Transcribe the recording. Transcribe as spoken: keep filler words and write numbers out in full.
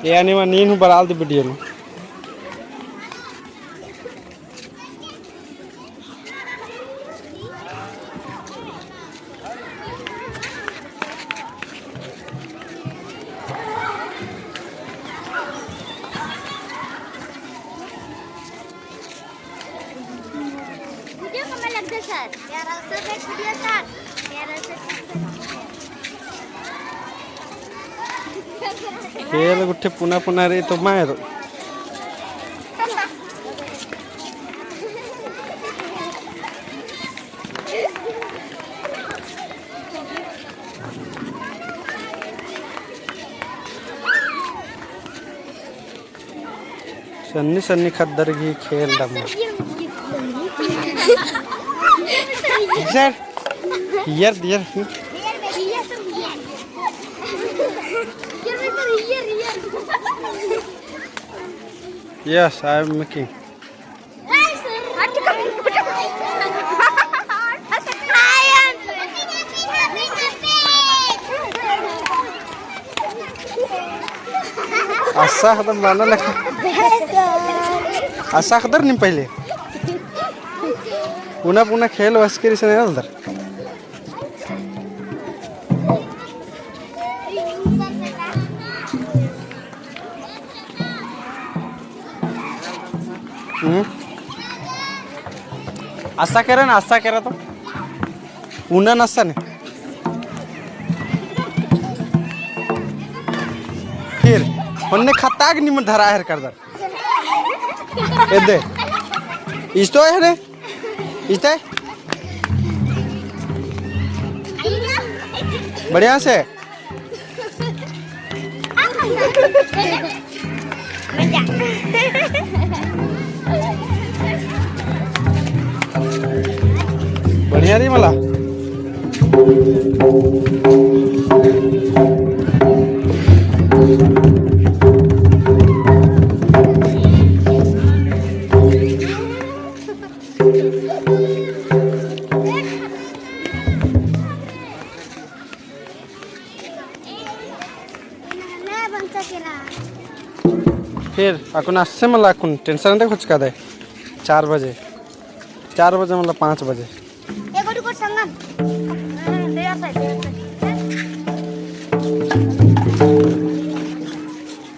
यानी मा नीन हूँ बराल दी video नू। Video कमआ लगदय sir? प्यारा से देख video sir। प्यारा से देख। खेल गुट्ठी पुना पुना रई तो मायरो। सन्नी सन्नी ख़द्दर गही खेल डम्मा। Sir, here, here. Yes, I am making. असा ख़द्दर बना लेखा। असा ख़द्दर नीम पहले। पुना पुना खेल वसकेर इसन एल्दर। हम्म? असा केरा ना, असा केरा तो। उन्ना नसा ने। फिर, ओन्ने खत्ताग निम धरा हेर करदर। एदे। इस्तो है रे? इस्ते? बढ़िया से? बढ़िया रई मला। फिर अक्कुन अस्से मला, अक्कुन tension दे कुछ का दे। चार बजे, चार बजे मतलब पाँच बजे।